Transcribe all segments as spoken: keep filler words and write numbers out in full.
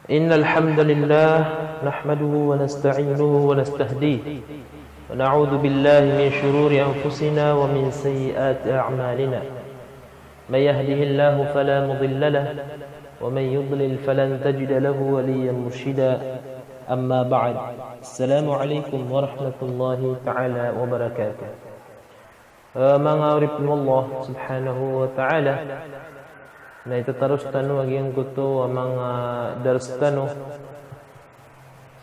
إن الحمد لله نحمده ونستعينه ونستهديه، ونعوذ بالله من شرور أنفسنا ومن سيئات أعمالنا. من يهده الله فلا مضل له، ومن يضلل فلن تجد له وليا مرشدا. أما بعد، السلام عليكم ورحمة الله تعالى وبركاته. Eh, manga oripen o Allah subhanahu wa ta'ala, na itataros tano a giyangkoto a manga dars tano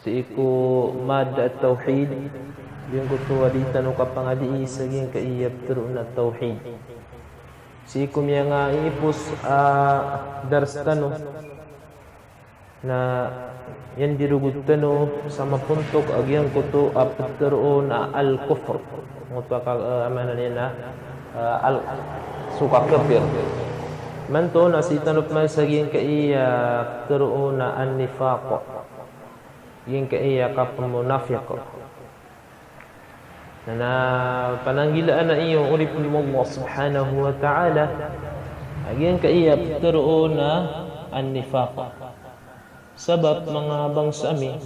sii ko madda at-tawhid, giyangkoto a dii tano kapangadii sa giyangkaya pteroon a tawhid. Sii ko miyangaiipos a dars tano, na iyan di rogot tano sa mapontok a giyangkoto a pteroon a al-kufr. Ngoto a ka, eh, maana niyan na, eh, al, so kakapir. Imanto na sii tano pman sa giyangkaya pteroon a an-nifaq. Giyangkaya kapmonafiq. Na, na pananggilaan a iyo oripen o Allah subhanahu wa ta'ala a giyangkaya pteroon a an-nifaq. Sabap manga bangsa ami,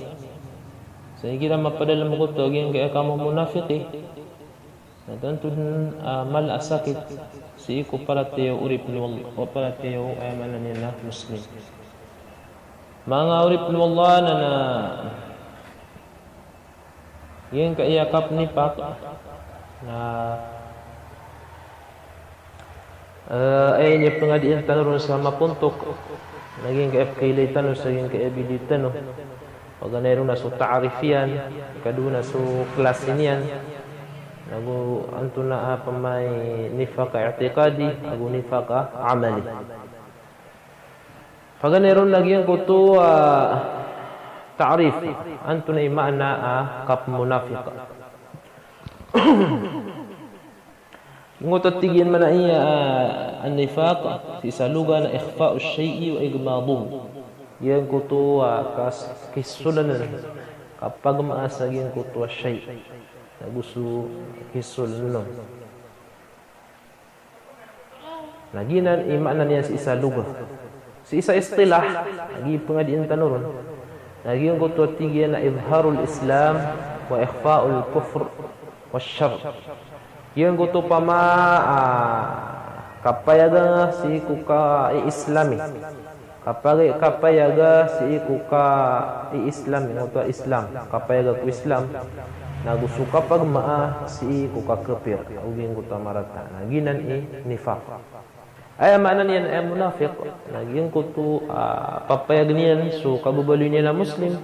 sa igira mapadalem koto a giyangkaya kamomonafiqi, na tanto den a mala a sakit sii ko paratiyaya o oripen o Allah, o paratiyaya o, eh, maana niyan na Muslim. Manga oripen o Allah, na, na giyangkaya kapnifaq na, eh, aya niyan pengadian tano ron sa mapontok, na giyangkaya pekailay tano sa giyangkaya bidi tano. Paganay ron na so ta'rif iyan, ikadowa na so klasi niyan, nago antonaa pman i nifaq a i'tiqadi ago nifaq a amali. Paganay ron na giyangkoto a ta'rif, antonaa i maana a kapmonafiq. Ngoto a tig iyan maana iya, ah, an-nifaq, sii sa loga na ikhfa'u shay'i wa ighmaduhu. Giyangkoto a kas, kisolanan, kapagmaa sa giyangkoto a shay'. Nago so kisolanan. Na giyanan i maana niyan sii sa loga. Sii sa istilah, lagid i pengadian tano ron, na giyangkoto a tig iyan na idharul Islam wa ikhfa'ul kufr wa shirk. Giyangkoto pama, ah, kapayaga sii ko ka-i-Islami. Kapag-, kapayaga sii ko ka-i-Islam, ngoto a Islam, kapayaga ko Islam, nago so kapagmaa sii ko kakapir, o giyangkoto a marata. Na giyanan i nifaq. Aya maana niyan a munafiq, na giyangkoto, ah, papayagen iyan so kababaloy niyan a Muslim,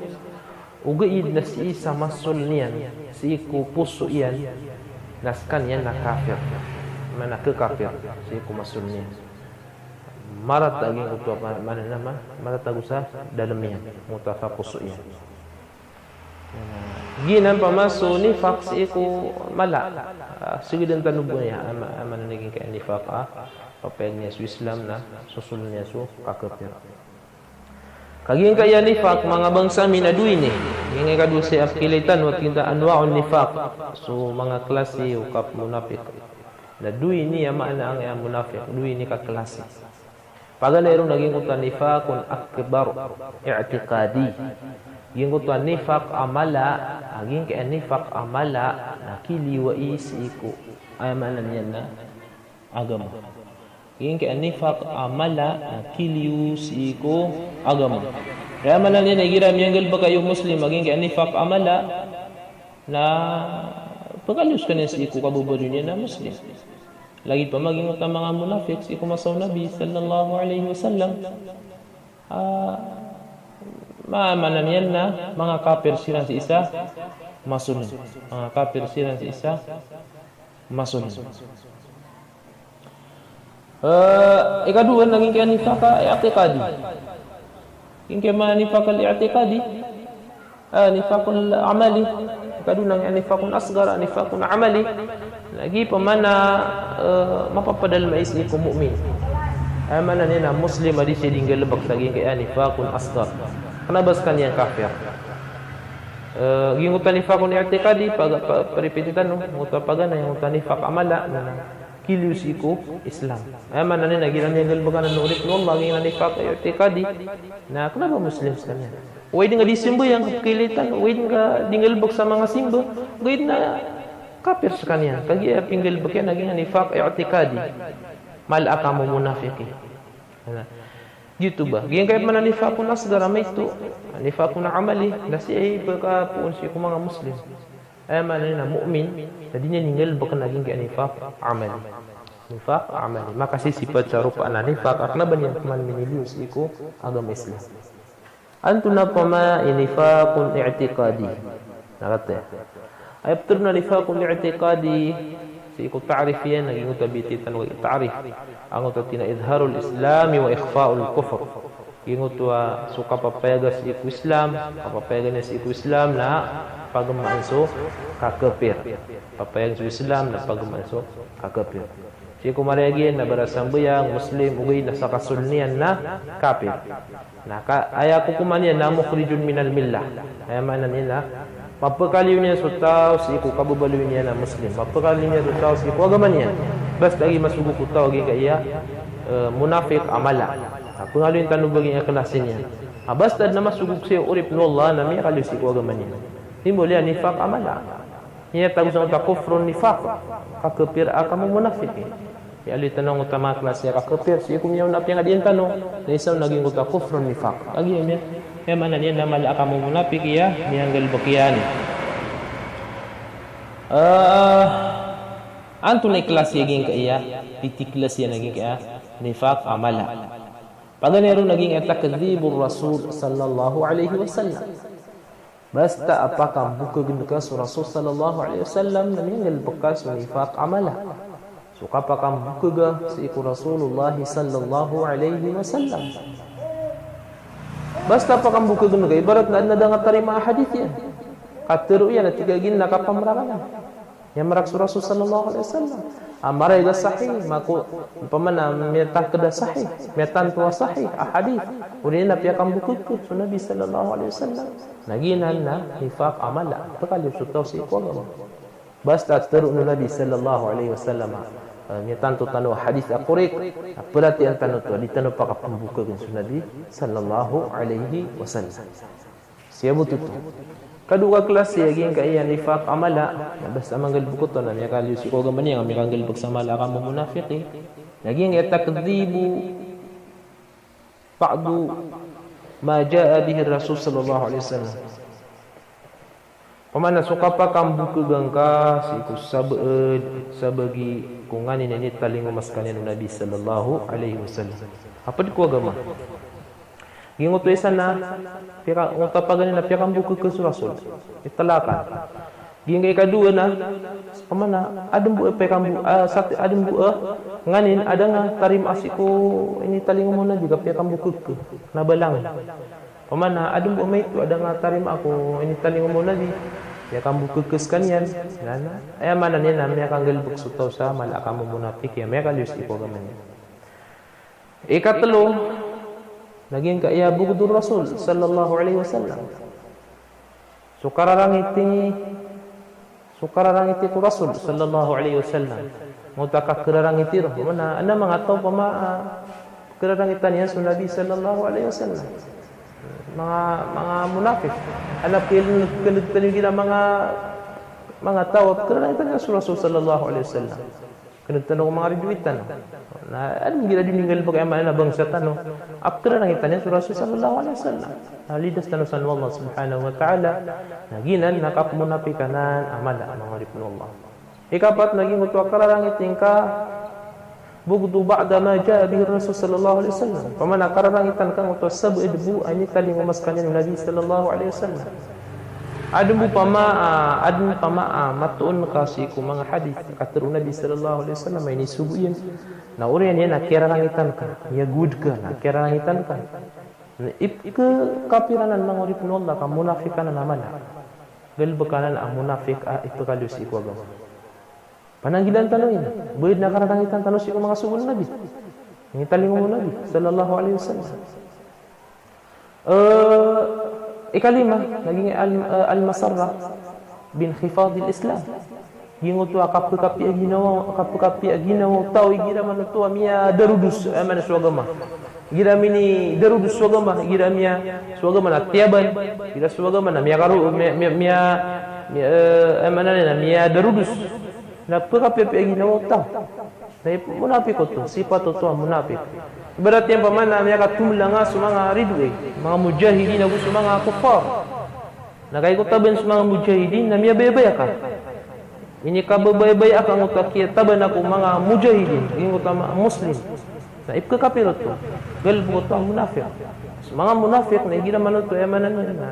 ogaid na sii sa masol niyan, sii ko poso iyan, na sekaniyan na kafir. Maana kekafir, sii ko masol niyan. Marata giyangkoto a, maana niyan na ma-, marata go sa dalem iyan, ngoto a kaposo iyan. Giyanan pama so nifaq sii ko mala. Ah, sige den tano bo niyan, ama-, maana niyan giyangkaya nifaq, ah, papayagen iyan so Islam na sosol iyan so kakapir. Ka giyangkaya nifaq, manga bangsa mi, na dowa ini. Giyangkaya kadowa sii a pekilay tano a tig iyan a anwa'un nifaq. So manga klasi o kapmonafiq. Na dowa ini a maana angkaya monafiq, dowa ini ka klasi. Paganay ron na giyangkoto a nifaqun akbar, i'tiqadi. Giyangkoto a nifaq a mala, a giyangkaya nifaq a mala, na kiliwai sii ko, aya maana niyan na agama. Giyangkaya nifaq a mala, na kiliyo sii ko agama. Aya maana niyan na igira miyanggalebek a iyo Muslim a giyangkaya nifaq a mala, na pekaliyo sekaniyan sii ko kababaloy niyan a Muslim. Lagid pama giyangkoto a manga monafiq sii ko masa o Nabi sallallahu alaihi wasallam. Ah, ma-, maana niyan na manga kafir siran sii sa masol. Manga kafir siran sii sa masol. Eh, ikadowa na giyangkaya nifaq a i'tiqadi. Giyangkaya maana nifaq al-i'tiqadi. Ah, nifaqul amali. Ikadowa na giyangkaya nifaqun asghar, nifaqun amali. Lagid pama na, eh, mapapadalem a sii ko mu'min. Aya maana niyan na Muslim a di siya di nggalebek sa giyangkaya nifaqun asghar. Kena ba sekaniyan kafir. Eh, giyangkoto a nifaqun i'tiqadi, paga-, pa-, paripiti tano, ngoto a paganay, ngoto a nifaq a mala, na kiliyo sii ko Islam. Aya maana niyan na giyanan i nggalbk anan o oripn o Allah, giyanan i nifaq i'tiqadi, na kna ba Muslim skaniyan. Ogaid nga di sambayang ka pkhailay tano, ogaid nga di nggalbk sa manga simba, ogaid na kapir skaniyan. Kagiya pinggalbk iyan na giyanan i nifaq i'tiqadi. Mala a kamomonafiqi. Na, giyoto ba. Giyangkaya pman a nifaqun asghar a maito, nifaqun amali, na sii pkapoon sii ko manga Muslim. Aya maana niyan na mu'min, na di niyan inggalbkn a giyangkaya nifaq amali. Nifaq amali. Makasisipat sa ropaan a nifaq a kna ba niyan pman miniliyo sii ko agama Islam. Antonaa pman i nifaqun i'tiqadi? Na katii. Aya ptharoon a nifaqun i'tiqadi, sii ko ta'rif iyan, na giyoto a bititan wa ta'rif. Angkoto a tig iyan a idharul Islami wa ikhfa'ul kufr. Giyoto a so kapapayaga sii ko Islam, kapapayaga niyan sii ko Islam na pagmaan so kakapir. Papayag so Islam na pagmaan so kakapir. Sii ko marayag iyan na barasambayang, Muslim, ogaid na sa kasol niyan na kapir. Na ka, aya kokoman iyan na mukhrijun minal millah. Aya maana niyan na mapkaliyo niyan so taw sii ko kababaloy niyan a Muslim. Mapkaliyo niyan so taw sii ko agama niyan. Basta giya masogok o taw a giyangkaya, eh, munafiq a mala. Na pngaliyon tano ba giyangkaya klasi niyan. A basta adn a masogok sii ko oripn o Allah na miyakaliyo sii ko agama niyan. Simbol iyan a nifaq a mala. Aya tago sa angkoto a kufrun nifaq, kakapir a kamomonafiqi. Aya aloy tano angkoto a manga klasi a kakapir, sii ko miyaona a piyangadian tano, na isa on na giyangkoto a kufrun nifaq. Kagiya miya, aya maana niyan na mala a kamomonafiqi a miyanggalbk iyan. Ah, antonaa i klasi a giyangkaya, pito i klasi a giyangkaya nifaq a mala. Paganay ron a giyangkaya takdhibur Rasul sallallahu alaihi wasallam. Basta a pakambokagn ka so Rasul sallallahu alaihi wasallam na miyanggalbk ka so nifaq a mala. So kapakambokag sii ko Rasulullah sallallahu alaihi wasallam. Basta a pakambokagn ka, ibarat na adn a da nga tarimaa a hadith iyan. Katharo iyan a tig a giyanan na kapamrakan. Miyamrak so Rasul sallallahu alaihi wasallam. A marayag a sahih, mako, opama na miyatakd a sahih, miyatanto a sahih a hadith. Odi na piyakambokag ka so Nabi sallallahu alaihi wasallam. Na giyanan na nifaq a mala, pkaliyo so taw sii ko agama. Basta a tharoon o Nabi sallallahu alaihi wasallam, eh, miyatanto tano a hadith a korek, na paratiyayaan tano oto, di tano pakapmbokagn so Nabi sallallahu alaihi wasallam. Siya bo oto. Kadowa ka klasi a giyangkaya nifaq a mala, na basta a manggalbk oto na miyakaliyo sii ko agama niyan, miyakanggalbk sa mala a kamomonafiqi. Na giyangkaya takdhibu ba'du ma jaa bihi Rasul sallallahu alaihi wasallam. Opama na so kapakambokag angka sii ko sabaad, sabagi ko nganin a initalingoma skaniyan o Nabi sallallahu alaihi wasallam a pd ko agama. Giyangkoto isa na, piyaka, angkoto a paganay na piyakambokag ka so Rasul. Itlaqan. Giyangkai kadowa na, opama na, adn bo a piyakambo, ah, sat, adn bo a nganin a da nga tarimaa sii ko initalingoma o Nabi ka piyakambokag ka. Na balang. Opama na, adn bo a maito a da nga tarimaa ko initalingoma o Nabi, piyakambokag ka skaniyan. Na, na, aya maana niyan na miyakanggalbk so taw sa mala a kamomonafiqi a miyakaliyo sii ko agama niyan. Ikatlo, na giyangkaya bughdur Rasul sallallahu alaihi wasallam. So kararangiti, so kararangiti ko Rasul sallallahu alaihi wasallam. Angkoto a kakrarangiti ron, opama na, adn a manga taw opama, ah, krarangitan iyan so Nabi sallallahu alaihi wasallam. Manga, manga munafiq. Adn a pkhailay, pkhailay tano giyanan a manga, manga taw a krarangitan iyan so Rasul sallallahu alaihi wasallam. Kna tano ko manga ridoay tano. Na adn a gii di nggalbk, aya maana na bangsa tano a pkharangitan iyan so Rasul sallallahu alaihi wasallam. Na lidas tano san o Allah subhanahu wa ta'ala. Na giyanan na kamomonafiq anan a mala, manga oripn o Allah. Ikapat na giyangkoto a kararangiti ngka bughdu ba'da ma jaa bihi Rasul sallallahu alaihi wasallam. Opama na kararangitan ka angkoto a sabaad bo a initalingoma skaniyan o Nabi sallallahu alaihi wasallam. Adn bo opama, ah, adn bo opama, ah, matoon ka sii ko manga hadith a katharo o Nabi sallallahu alaihi wasallam a inisogo iyan. Na oriyan iyan na kiyararangitan ka, iyagowad ka, na kiyararangitan ka. Na ipkhakapiran anan, manga oripn o Allah, ka monafiq anan a mala. Nggalbk anan a monafiq a ipkhaliyo sii ko agama. Pananggilaan tano ini. Ba adn a kararangitan tano sii ko manga sogo o Nabi, initalingoma o Nabi sallallahu alaihi wasallam. Eh, ikalima, na giyangkai al-, eh, al-masarra bi inkhifadil Islam. Giyangkoto a kapkhapiya ginawa, kapkhapiya ginawa o taw igira man oto a miyadarodos, aya maana so agama. Igira minidarodos so agama, igira miya so agama na tiyaban, igira so agama na miyakaro, miya, miya, miya, miya, eh, aya maana niyan na miyadarodos. Na pkhapiya ginawa o taw. Na ip-, munafik oto, sipat oto a munafik. Ibarat iyan pman na miyakatomlanga so manga ridoay, manga mujahidin ago so manga kuffar. Na kagiya ko taban so manga mujahidin na miyabayabaya ka. Inikababayabaya ka angkoto a kiyataban ako manga mujahidin, giyangkoto a ma-, Muslim. Na ipkhakapir oto. Galbk oto a munafik. So manga munafik na igira man oto, aya maana niyan na,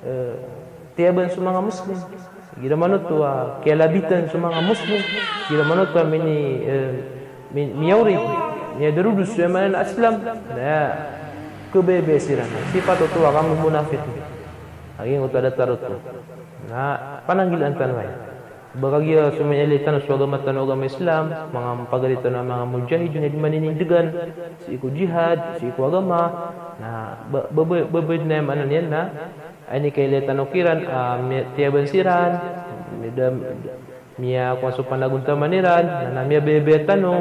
eh, tiyaban so manga Muslim. Igira man oto a kiyalabitan so manga Muslim. Igira man oto a mini, eh, mi-, miyaori, miyadarodos so aya maana niyan a Islam. Na khabayabaya siran. Sipat oto a kamunafik. A giyangkoto a datar oto na pananggilaan tano aya. Ba kagiya so miyailay tano so agama tano a agama Islam, manga pagari tano a manga mujahidin a di maninindgan sii ko jihad, sii ko agama, na ba, ba, ba, ba, ba, na aya maana niyan na, aya inikailay tano kiran, ah, miya-, tiyaban siran, miya-, miya-, miyakowa so panagontaman iran, na, na miyabayabaya tano,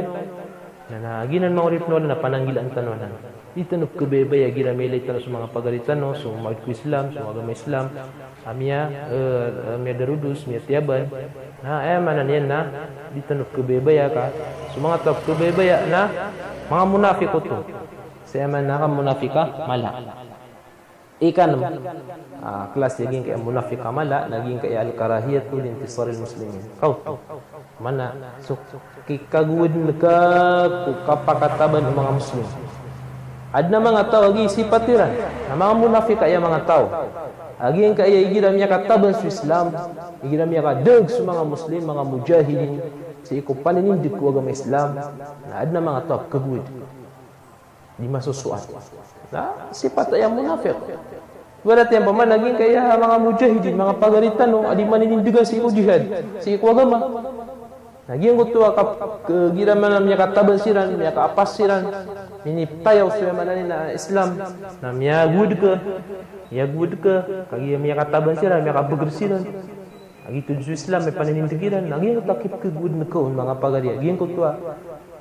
Na, na giyanan manga oripn o Allah na pananggilaan tano anan. Di tano pkhabayabaya igira miyailay tano so manga pagari tano, so manga Islam, so agama Islam, a miya, eh, eh, miyadarodos, miyatiyaban. Na, aya maana niyan na, di tano pkhabayabaya ka. So manga taw a pkhabayabaya na, manga munafik oto. Sa aya maana a munafik a mala. Ikanem a klasi a giyangkaya munafik a mala na giyangkaya al-karahiyatu li intisaril muslimin. Kaoto. Maana so kikagowad ka ko kapakataban o manga Muslim. Adn a manga taw a giya sipat iran na manga munafik aya manga taw a giyangkaya igira miyakataban so Islam, igira miyakadaag so manga Muslim, manga mujahidin sii ko paninindg ko agama Islam, na adn a manga taw a kagowad. Di masosoat. Na sipat aya munafik. Ibarat iyan pman a giyangkaya manga mujahidin, manga pagari tano a di maninindgan sii ko jihad, sii ko agama. Na giyangkoto a kap-, k-, igira man a miyakataban siran, miyakaapas siran, minitayaw so aya maana niyan a Islam, na miyagowad ka, miyagowad ka, kagiya miyakataban siran, miyakabagr siran. A giyoto so Islam a paninindg iran, na giyangkoto a kipkhagowad ka on manga pagari, a giyangkoto a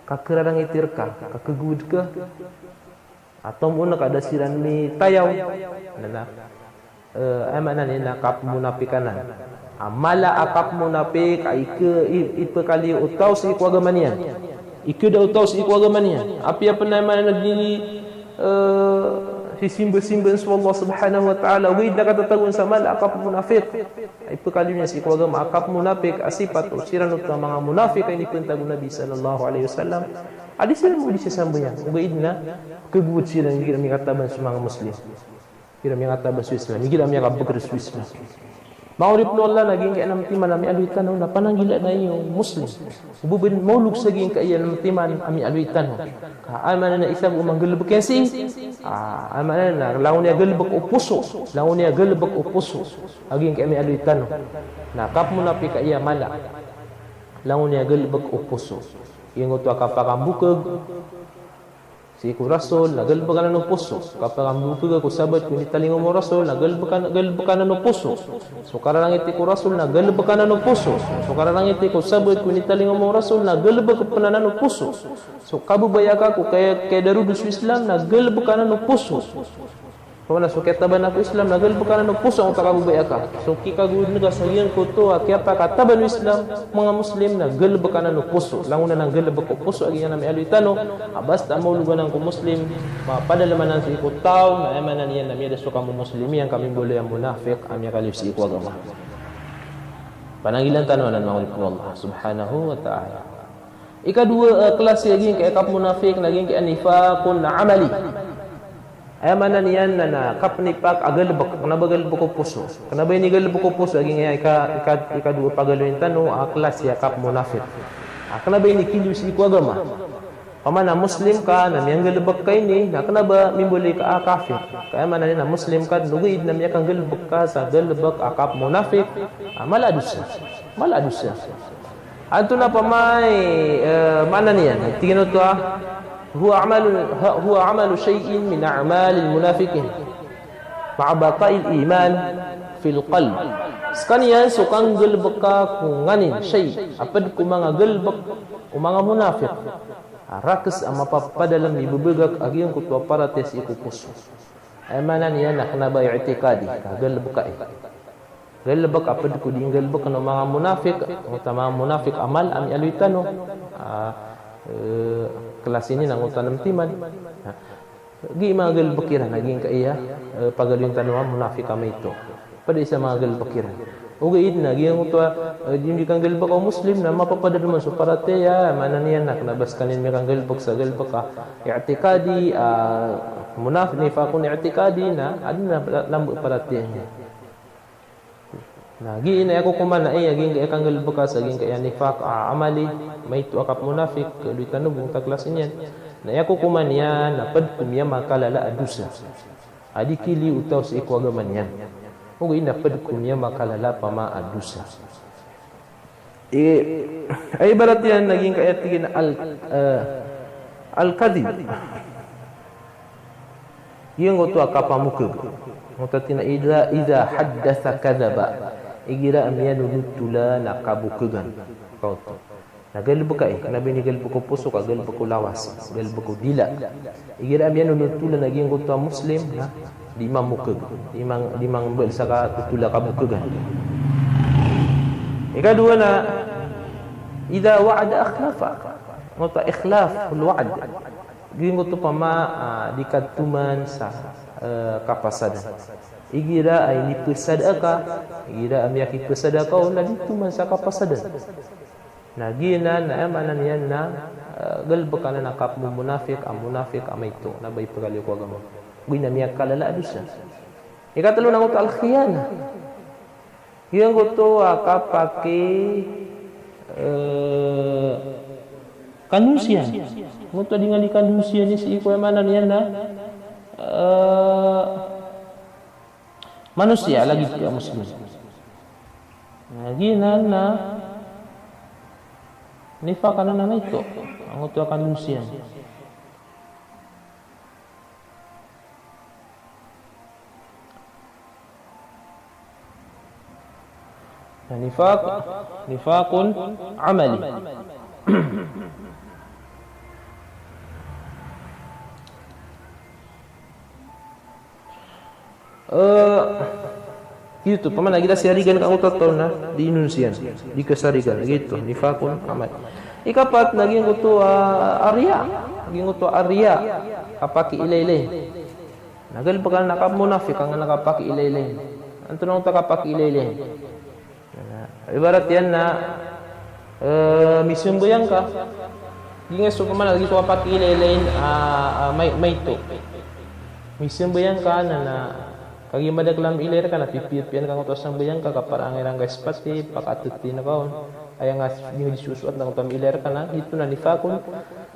kakrarangiti rka, kakhagowad ka. A tomo on ka da siran mitayaw. Na, na, eh, aya maana niyan na kapmunafik anan. A mala a kapmunafik a ika, i-, ipkaliyo o taw sii ko agama niyan. Ikda o taw sii ko agama niyan. Apiya pn aya maana niyan na di, eh, sisimba-simbaan so Allah subhanahu wa ta'ala, ogaid na katatagoan sa mala a kapmunafik. Ipkaliyo niyan sii ko agama a kapmunafik a sipat o siran oto a manga munafik a inipantag o Nabi sallallahu alaihi wasallam. A di siran bo di sasambayang. Ogaid na kagowad siran igira miyakataban so manga Muslim. Igira miyakataban so Islam, igira miyakabagr so Islam. Manga oripn o Allah, na giyangkaya namtiman a miyaaloy tano na pananggilaan iyo Muslim. Oba bn maolog sa giyangkaya namtiman a miyaaloy tano. Ka aya maana na isa bo manggalbk iyan sii. Ah, aya maana na langon iyan galbk o poso. Langon iyan galbk o poso. A giyangkaya miyaaloy tano na kapmunafik aya mala. Langon iyan galbk o poso. Giyangkoto a kapakambokg sii ko Rasul, na galbk anan o poso. Kapakambokg ko sabaad ko initalingoma o Rasul, na galbk an-, galbk anan o poso. So kararangiti ko Rasul, na galbk anan o poso. So kararangiti ko sabaad ko initalingoma o Rasul, na galbk pn anan o poso. So kababaya ka ko kaya, kaya darodos o Islam, na galbk anan o poso. Pamana so kiyataban ako Islam, na galbk anan o poso angkoto a kababaya ka. So kikagowad ka sa giyangkoto a kiyapakataban o Islam, manga Muslim, na galbk anan o poso. Langon anan galbk o poso a giyanan a miyaaloy tano, a basta maolog anan ko Muslim, mapadalm anan sii ko taw, na aya maana niyan na miyada so kamomuslim iyan ka mimbaloy a munafik a miyakaliyo sii ko agama. Pananggilaan tano anan manga oripn o Allah subhanahu wa ta'ala. Ikadowa, eh, klasi a giyangkaya kapmunafik na giyangkaya nifaqun amali. Aya maana niyan na, na kapnifak a galbk, kna ba galbk o poso. Kna ba inigalbk o poso a giyangkaya ika, ika, ikadowa pagaloyin tano a klasi a kapmunafik. A kna ba inikiliyo sii ko agama. Pamana Muslim ka na miyanggalbk ka ini, na kna ba mimbaloy ka a kafir. Ka aya maana niyan na Muslim ka, ogaid na miyakanggalbk ka sa galbk a kapmunafik. A mala a dosa. Mala a dosa. Antonaa pman i, eh, maana niyan? Tig iyan oto a, huwa amalu, ha-, huwa amalu shay'in min a'malil munafiqin ma'a baqa'il iman fil qalb. Skaniyan so kanggalbka ko nganin, shay, a pd ko manga galbk o manga munafiq a rakhs a mapapadalm i bbgak a giyangkoto a paratiyaya sii ko poso. Aya maana niyan na kna ba i'tiqadi, ka galbkai. Galbk a pd ko dii nggalbkn o manga munafiq, oto a manga munafiq amal a miyaaloy tano. Ah, eh, klasi niyan na oto a nm timan. Na, gii manga galbk iran a giyangkaya, eh, pagaloyin tano a munafiq a maito. Pd sa manga galbk iran. Ogaid na giyangkoto a, eh, di kanggalbka o Muslim na mapapadalm so paratiyaya, maana niyan na kna ba skaniyan miyakanggalbk sa galbk a i'tiqadi, ah, munaf-, nifaqun i'tiqadi na, adn a lamb o paratiyaya niyan. Na gii na aya kokoman na aya giyangkaya kanggalbka sa giyangkaya nifaq a amali, maito a kapmunafiq, kaaloy tano bo oto a klasi niyan. Na aya kokoman iyan na pd ko miyamakalala a dosa a di kiliyo o taw sii ko agama niyan. Ogaid na pd ko miyamakalala pama a dosa. I, ay ibarat iyan na giyangkaya tig iyan a al, eh, al-kadhib. Giyangkoto a kapamokg. Oto a tig iyan a idha, idha haddatha kadhaba. Igira a miyanonotol na kabokgan. Kaoto. Na galbkai, kna ba ini galbk o poso ka galbk o lawas, galbk o dila. Igira a miyanonotol na giyangkoto a Muslim na di mamokg, di mang-, di mangmbal sa katotol a kabokgan. Ikadowa na, idha wa'ada akhlafa. Oto a ikhlaf al-wa'd. Giyangkoto pama, ah, di katoman sa, eh, kapasadan. Igira a inipasad ka, igira a miyakipasad ka on na di toman sa kapasadan. Na giyanan na aya maana niyan na, eh, galbk anan a kapmumunafiq a munafiq a maito, na ba ipkaliyo ko agama. Ogaid na miyakalala a dosa. Ikatlo na oto al-khiyana. Giyangkoto a kapaki, eh, kanosiyan. Oto a di nga di kanosiyan sii ko aya maana niyan na, eh, manosiya lagid ka Muslim. Na giyanan na nifaq anan a maito. Giyangkoto a kanosiyan. Na nifaq, nifaqun amali. Eh, giyoto, pman a giya siyarigan ka angkoto a taw na di inonosiyan, di kasarigan, giyoto, nifaqun amali. Ikapat na giyangkoto a, a riya, giyangkoto a riya, kapakiilaylay. Na galbk anan a kapmunafiq a kapakiilaylay. Antonaa oto a kapakiilaylay? Na, ibarat iyan na, eh, misambayang ka. Di nga so pman a lagid so kapakiilaylay a, a, may-, maito. Misambayang ka na, na kagiya madakl a miilay rka na pipiyapiya ngka angkoto a sambayang ka, kaparangay rangka i spati, pakatitn ka on. Aya nga di nga di sosoat na angkoto a miilay rka na, giyoto na nifaqun,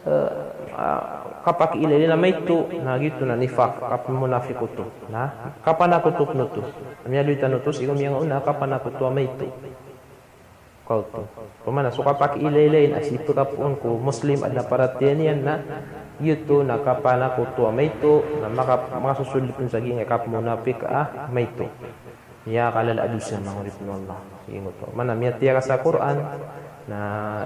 eh, ah, kapakiilaylay a maito, na giyoto na nifaq, kapmunafiq oto. Na kapanakoto pn oto. Miyaaloy tano oto sii ko miyangaoona, kapanakoto a maito. Kaoto. Pman a so kapakiilaylay a sii pkapoon ko Muslim a adn a paratiyaya niyan na giyoto na kapanakoto a maito, na maka-, makasosold pn sa giyangkai a kapmunafiq a maito. Miyakalala a dosa, manga oripn o Allah. Giyoto. Mana miyatiya ka sa Qur'an, na,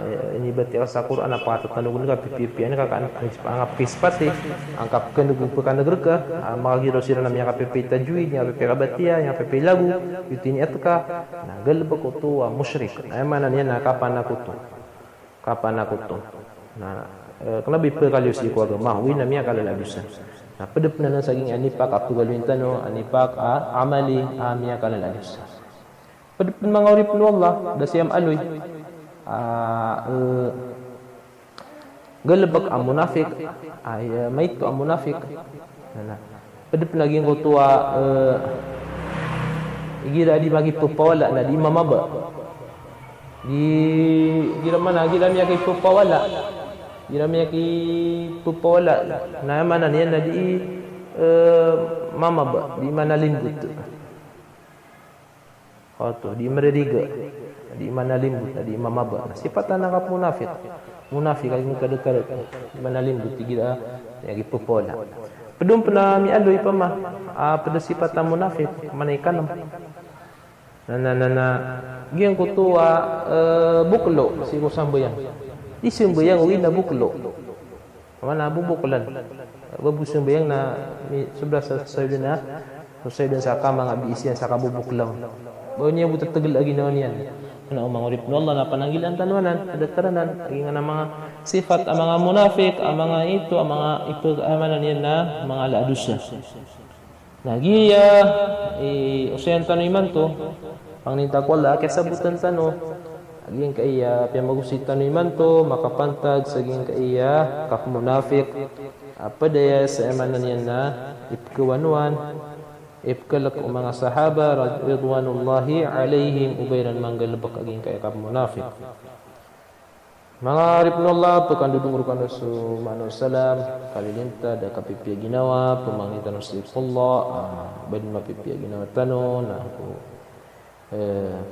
eh, inibatiya ka sa Qur'an a pakatatanogn ka, pipiyapiya ngka, ka an-, an-, angka pkaispati, angka pkaneg o pkaneg rka, ah, makagiya siran a miyakapipiya i tajwid, miyakapipiya i kabatiya, miyakapipiya i lagu, giyoto i niyat ka, na galbk oto a mushrik. Aya maana niyan na kapanakoto. Kapanakoto. Na, eh, kna ba ipkaliyo sii ko agama, ogaid na miyakalala a dosa. Na pd pn anan sa giyangkai a nifaq a pagaloyin tano, a nifaq a amali, a miyakalala a dosa. Pd pn, manga oripn o Allah, da siya maaloy. Ah, eh, galbk a munafiq, ah, eh, maito a munafiq. Na, na. Pd pn a giyangkoto a, eh, igira a di makipphawala na di mamaba. Di, igira mana, igira miyakipphawala. Igira miyakipphawala. Na aya maana niyan na di, eh, mamaba, di manalimbot. Oto, di maririga, di manalimbot, di mamaba. Na sipat anan a kapmunafiq. Munafiq a giyangkaya kadakadakl, di manalimbot igira a miyakipphawala. Pd on pn a miyaaloy pman a pd sipat a munafiq, mana ikanm. Na, na, na, na, giyangkoto a, eh, boklo, sii ko sambayang. Di sambayang o ina boklo. Mana bo boklan. Ba bo sambayang na, mi-, sobra sa, sa, na, so sa, sa ka manga biis iyan sa kaboboklang. Ba niyan bo tetegel a ginawa niyan. Na o manga oripn o Allah na pananggilaan tano anan, a datar anan, agi ngka na manga sifat a manga munafik, a manga ito, a manga ito, a mana niyan na manga ala a dosa. Na giya, i, osayan tano imanto, pangnin ta ko Allah a kiyasabotan tano, a giyangkaya piyamagosi tano imanto, makapantag sa giyangkaya kapmunafik, a pd aya sa aya mana niyan na ipkawanoan, ipkalek o manga sahaba, rad-, ridwanullahi alaihim, o ba iran manggalebek a giyangkaya kapmunafik. Manga oripn o Allah, pekandodong rkano so maana o salam, kalilinta da kapipiya ginawa, pemangnin tano sii ko Allah, ah, ba dn mapipiya ginawa tano, na ko, eh,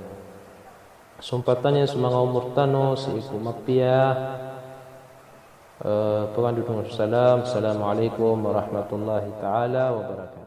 sompatan iyan so manga omor tano sii ko mapiya, eh, pekandodong so salam. Assalamu alaikum warahmatullahi taala wabarakatuh.